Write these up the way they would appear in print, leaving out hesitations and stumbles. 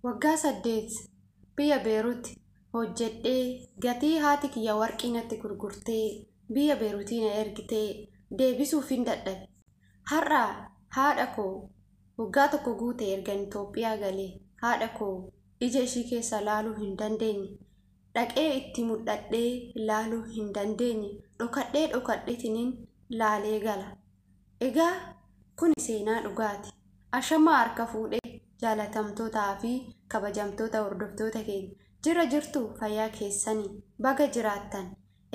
Waggaa 8 biyya Beeruut hojjedhee gatii haati kiyya warqii natti gurgurtee biyya Beeruutii na ergitee deebisuufin dadhabe. Har'a haadha koo waggaa 1 guute ergan Itoophiyaa galee haadha koo ija ishii keessa laaluu hin dandeenye. Dhaqee itti mul'adhee laaluu hin dandeenye. Dhokadhee dhokadheetiniin laalee gala. Egaa kun seenaa dhugaati. Ashamaa harka fuudhee jaalatamtootaa fi kabajamtoota hordoftoota keenya jira jirtu fayyaa keessanii baga jiraattan.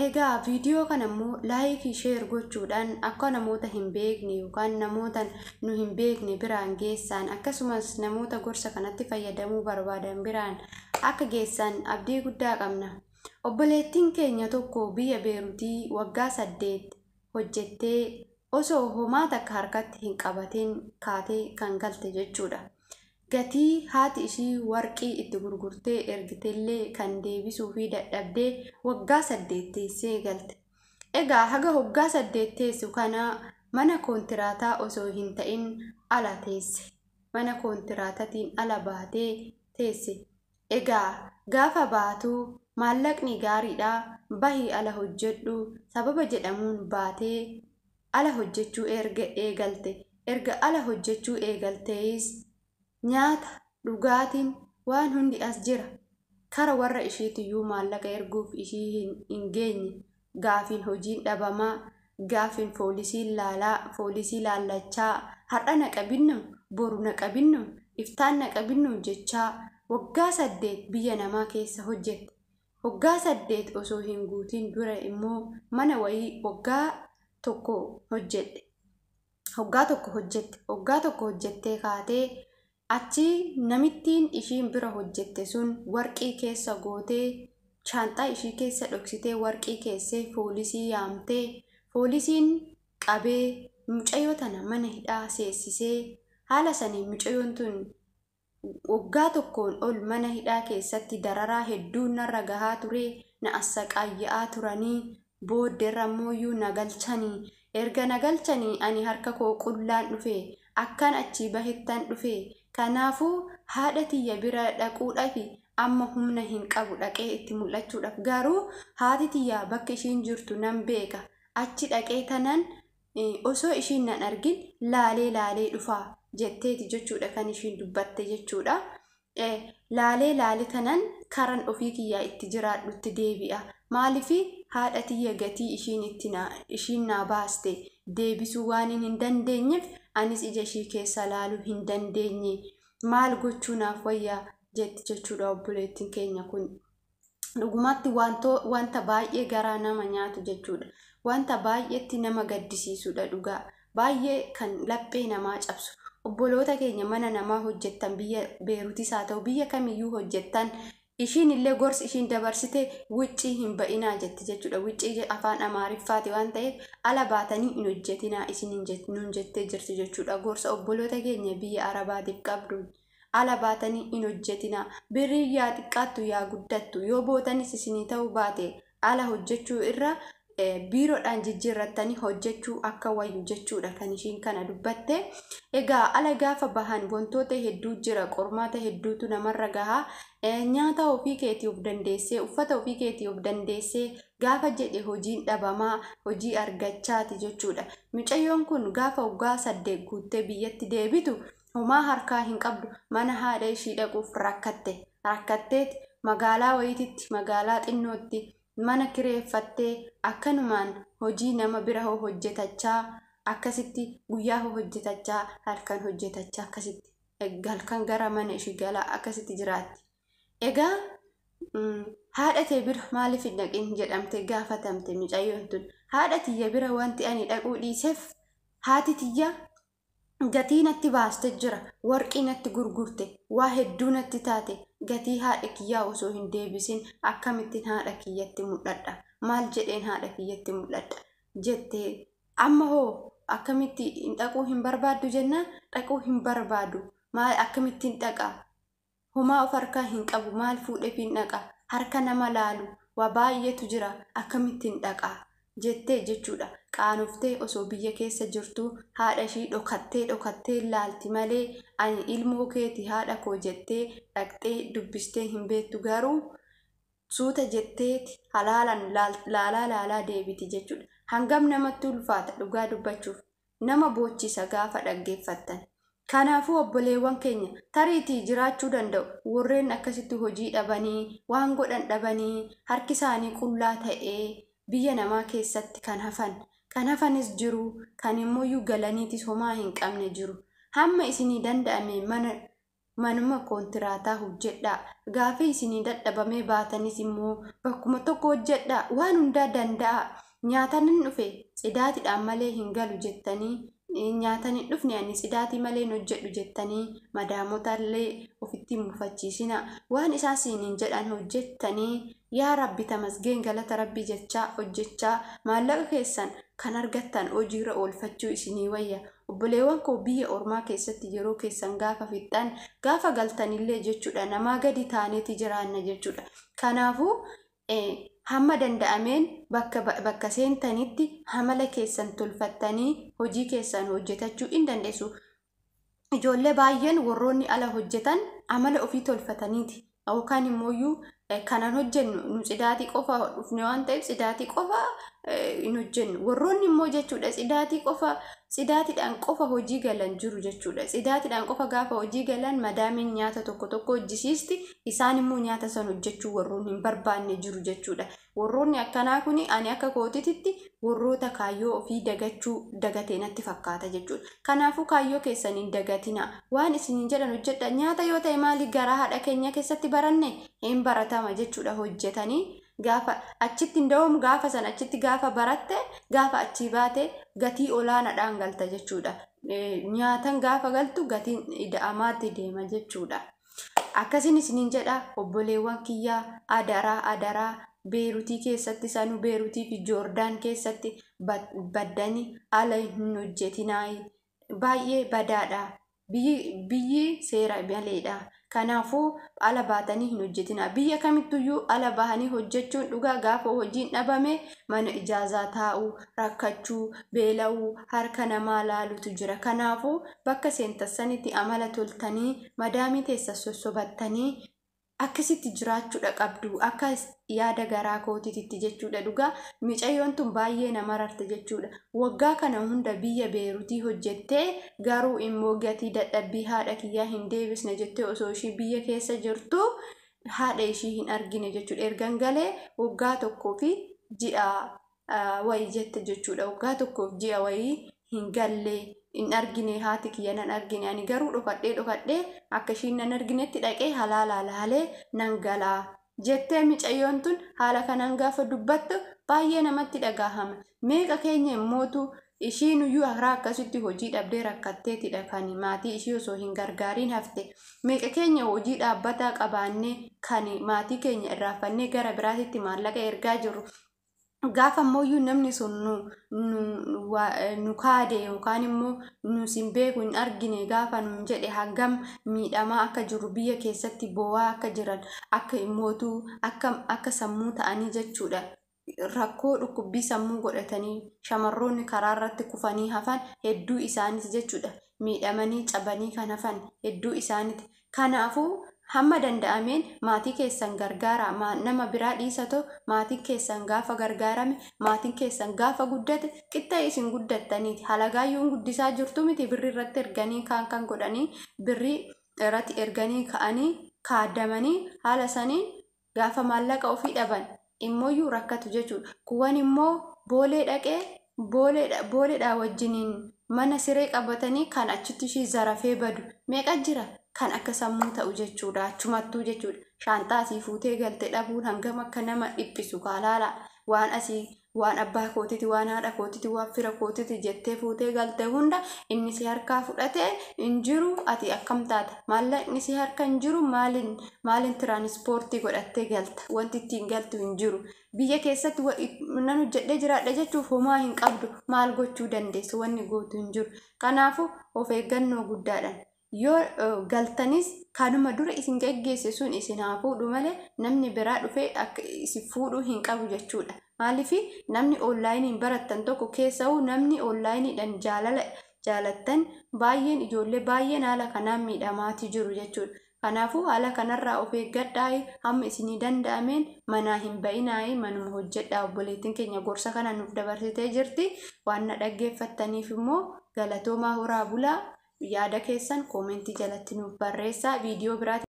Egaa viidiyoo kana immoo like share gochuudhaan akka namoota hin beekne yookaan namoota nu hin beekne biraan geessan, akkasumas namoota gorsa kanatti fayyadamuu barbaadan biraan akka geessan abdii guddaa qabna. Obboleettiin keenya tokko biyya Beeruutii waggaa 8 hojjettee osoo homaa takka harkatti hin qabatin kaatee kan galte jechuudha. Gatii haati ishii warqii itti gurgurtee ergitellee kan deebisuu fi dadhabdee waggaa 8 teessee galte. Egaa haga waggaa 8 teessu kana mana koontiraataa osoo hin ta'in ala teesse. Mana koontiraataatiin ala baatee teesse. Egaa gaafa baatu maallaqni gaariidha, bahii ala hojjedhu sababa jedhamuun baatee ala hojjechuu erga eegalte. Erga ala hojjechuu eegaltees nyaata, dhugaatiin waan hundi as jira. Kara warra ishiitiyyuu maallaqa erguuf ishii hin geenye. Gaafiin hojiin dhabamaa, gaafiin foolisiin laalaa, foolisii laallachaa, har'a na qabinnu, boru na qabinnu, iftaan na qabinnu jechaa waggaa 8 biyya namaa keessa hojjette. Waggaa 8 osoo hin guutin dura immoo mana wayii waggaa 1 hojjedhe. Waggaa 1 hojjette. Waggaa 1 hojjettee kaatee achi namittiin ishiin bira hojjette sun warqii keessa gootee shaanxaa ishii keessa dhoksitee warqii keessee foolisii yaamtee foolisiin qabee mucayyoo tana mana hidhaa seessisee haala saniin mucayyoon tun waggaa 1 ol mana hidhaa keessatti dararaa hedduun narra gahaa ture, na assaqaayya'aa turanii booddeerra ammoo na galchanii. Erga na galchanii ani harka koo qullaan dhufe, akkan achii bahettan dhufe. Kanaafuu haadha tiyya bira dhaquudhaaf amma humna hin qabu dhaqee itti mul'achuudhaaf. Garuu haati tiyya bakka ishiin jirtu nan beeka. Achi dhaqee tanan osoo ishiin nan argin laalee laalee dhufaa jetteeti jechuudha kan ishiin dubbatte jechuudha. Laalee laalee tanan karan ofii kiyyaa itti jiraadhutti deebi'a. Maaliif haadha tiyya gatii ishiin naa baaste deebisuu waan hin dandeenyeef anis ija ishii keessa laaluu hin dandeenye. Maal gochuu naaf wayyaa jetti jechuudha obboleettiin keenya kun. Dhugumatti wanta baay'ee garaa nama nyaatu jechuudha. Wanta baay'eetti nama gaddisiisudha dhugaa. Baay'ee kan laphee namaa cabsu. Obboloota keenya mana namaa hojjettan biyya Beeruutis haa ta'u biyya kamiyyuu hojjettan ishiin illee gorsi ishiin dabarsite wuccii hin ba'inaa jetti jechuudha. Wuccii afaan Amaariffaati waan ta'eef ala baatanii hin hojjetinaa isin nuun jettee jirti jechuudha. Gorsa obboloota keenya biyya Arabaatiif qabdu ala baatanii hin hojjetinaa. Birrii yaa xiqqaattu yaa guddattu yoo bootanis isinii ta'uu baate ala hojjechuu irra biiroodhaan jijjiirrattanii hojjechuu akka wayyu jechuudha kan ishiin kana dubbatte. Egaa ala gaafa bahan wantoota hedduu jira, qormaata hedduutu namarra gaha. Nyaata ofii keetii of dandeessee, uffata ofii keetii of dandeessee gaafa jedhe hojiin dhabamaa, hojii argachaati jechuudha. Mucayyoon kun gaafa waggaa 8 guuttee biyyatti deebitu homaa harkaa hin qabdu. Mana haadha ishii dhaquuf rakkatte. Rakkatteeti magaalaa wayiititti, magaalaa xinnootti mana kireeffattee akkanumaan hojii nama bira hojjetachaa akkasitti guyyaa hojjetachaa halkan hojjetachaa akkasitti halkan gara mana ishii galaa akkasitti jiraatti. Egaa haadha tee bira maaliif hin dhaqin jedhamte gaafatamte mucayyoon tun. Haadha tiyya bira wanti ani dhaquu dhiiseef haati tiyya gatii natti baaste jira, warqii natti gurgurte, waa hedduu natti taate. Gatii haadha kiyyaa osoo hin deebisin akkamittiin haadha kiyyatti mul'adha, maal jedheen haadha kiyyatti mul'adha jettee. Amma hoo akkamitti dhaquu hin barbaaddu jennaan dhaquu hin barbaadu, maal akkamittiin dhaqa, homaa of harkaa hin qabu, maal fuudheef hin dhaqa, harka nama laalu waa baay'eetu jira, akkamittiin dhaqa jettee jechuudha. Qaanoftee osoo biyya keessa jirtu haadha ishii dhokattee dhokattee laalti malee ani ilmoo keeti haadha koo jettee dhaqxee dubbistee hin beektu, garuu suuta jetteeti halaalan laalaa laalaa deebiti jechuudha. Hangam namatti ulfaata dhugaa dubbachuuf, nama boochisa gaafa dhaggeeffattan. Kanaafuu obboleewwan keenya, tariitii jiraachuu danda'u warreen akkasitti hojii dhabanii, waan godhan dhabanii, harki isaanii qullaa ta'ee biyya namaa keessatti kan hafan. Kan hafanis jiru, kan immoo galaniitis homaa hin qabne jiru. Hamma isinii danda'ame mana manuma koontiraataa hojjedhaa. Gaafa isinii dadhabamee baatanis immoo bakkuma tokko hojjedhaa. Waan hundaa danda'a. Nyaatan hin dhufe tsidaatiidhaan malee hin galu jettanii, nyaatan hin dhufne ani tsidaatii malee hin hojjedhu jettanii madaamotallee ofitti hin mufachiisina. Waan isaan isiniin jedhan hojjettanii, yaa Rabbi tamasgeen, galata Rabbii jechaa hojjechaa maallaqa keessan kan argattan hojiirra oolfachuu isinii wayya. Obboleewwan koo, biyya ormaa keessatti yeroo keessan gaafa fixxan, gaafa galtanillee jechuudha, namaa gadi taaneeti jiraanna jechuudha. Kanaafuu hamma danda'ameen bakka bakka seentanitti amala keessan tolfattanii hojii keessan hojjetachuu hin dandeessu. Ijoollee baay'een warroonni ala hojjetan amala ofii tolfataniiti. Yookaan immoo kanan hojjennu nu tsidaatii qofa dhufne waan ta'eef tsidaatii qofa hin hojjennu. Warroonni immoo jechuudha tsidaatii qofa, tsidaatiidhaan qofa hojii galan jiru jechuudha. Tsidaatiidhaan qofa gaafa hojii galan madaamiin nyaata tokko tokko hojjisiisti, isaan immoo nyaata san hojjechuu warroonni hin barbaanne jiru jechuudha. Warroonni akkanaa kuni ani akka kootitti warroota kaayyoo ofii dagachuu dagatee natti fakkaata jechuudha. Kanaafuu kaayyoo keessan hin dagatina. Waan isiniin jedhan hojjedha. Nyaata yoo ta'e maali, garaa haadha keenya keessatti baranne hin baratama jechuudha hojjetanii. Gaafa achitti hin da'oomu, gaafa san achitti gaafa baratte, gaafa achii baate gatii olaanaadhaan galta jechuudha. Nyaatan gaafa galtu gatiin ida'amaatti deema jechuudha. Akkasiin isiniin jedha obboleewwan kiyyaa, adaraa adaraa, Beerutii keessatti sanuu, Beerutii fi Joordaan keessatti baddanii ala hin hojjetinaayi. Baay'ee badaadha. Biyyi seera maleedha. Kanaafuu ala baatanii hin hojjetinaa. Biyya kamittuyyuu ala bahanii hojjechuun dhugaa gaafa hojiin dhabame mana ijaazaa taa'uu, rakkachuu, beela'uu, harka namaa laalutu jira. Kanaafuu bakka seentasanitti amala toltanii madaamii teessa sossobattanii akkasitti jiraachuudha qabdu akka yaada garaa kootiitti jechuudha. Dhugaa micayyoon tun baay'ee nama rarte jechuudha. Waggaa kana hunda biyya Beerutii hojjettee, garuu immoo gatii dadhabbii haadha kiyyaa hin deebisne jettee osoo ishii biyya keessa jirtu haadha ishii hin argine jechuudha. Ergan galee waggaa 1 fi ji'a wayii jette jechuudha. Waggaa 1f ji'a wayii hin galle, hin argine, haati kiyya nan argine, ani garuu dhokadhee dhokadhee akka ishiin nan arginetti dhaqee halaalaa laalee nan galaa jettee. Micayyoon tun haala kanaan gaafa dubbattu baay'ee namatti dhagahama. Meeqa keenya immootu ishiin iyyuu karaa akkasitti hojii dhabdee rakkatteetidha kan maatii ishii osoo hin gargaariin hafte. Meeqa keenya hojii dhaabbataa qabaannee kan maatii keenya irraafannee gara biraatitti maallaqa ergaa jirru. Gaafa ammoo namni sun nu kaade yookaan immoo nu sin beeku, hin argine gaafa nuun jedhe, hangam miidhamaa akka jirru, biyya keessatti boo'aa akka jiran, akka immootuu akka sammuu ta'anii jechuudha. Rakkoo dhukkubbii sammuu godhatanii shamarroonni karaa irratti kufanii hafan hedduu isaaniiti jechuudha. Miidhamanii cabanii kan hafan hedduu isaaniiti. Kanaafuu hamma danda'ameen maatii keessan gargaara. Nama biraa dhiisatoo, maatiin keessan gaafa gargaarame, maatiin keessan gaafa guddate, qixxee isin guddattaniiti. Halagaayyuun guddisaa jirtu miti, birrii irratti erganii kaan kan godhanii, birrii irratti erganii ka'anii kaadamanii, haala saniin gaafa maallaqa ofii dhaban immooyyuu rakkatu jechuudha. Kuwwan immoo Boolee dhaqee Booleedhaa wajjiniin mana siree qabatanii kan achitti ishii zarafee badu meeqa jira, kan akka sammuu ta'u jechuudha, achumattuu jechuudha. Shaanxaa asii fuutee galte dhabuun hangam akka nama dhiphisu kaalaala. Waan asii, waan abbaa kootiti, waan haadha kootiti, waan fira kootiti jettee fuutee galte hunda inni si harkaa fudhatee hin jiru, ati akkam taata? Maallaqni si harka hin jiru, maaliin maaliin tiraanispoortii godhattee galta? Wanti ittiin galtu hin jiru. Biyya keessatti nan hojjedhee jiraadha jechuuf homaa hin qabdu. Maal gochuu dandeessu? Wanni gootu hin jiru. Kanaafuu of eeggannoo guddaadhaan Yoo galtanis kanuma dura isin geggeesse sun isin haa fuudhu malee namni biraa dhufee akka isin fuudhuu hin qabu jechuudha. Maaliif namni onlaayiniin barattan tokko keessa'uu namni onlaayiniidhaan jaalala jaalattan baay'een ijoollee baay'een haala kanaan miidhamaatii jiru jechuudha. Kanaafuu haala kanarraa of eeggadhaa, hamma isinii danda'ameen manaa hin ba'inaa, manuma hojjedhaa. Obboleettiin keenya gorsa kana nuuf dabarsitee jirti. Waan na dhaggeeffattaniif immoo galatoomaa, horaa bulaa. Yaada keessan koomentii jalatti nuuf barreessaa. Viidiyoo biraatti.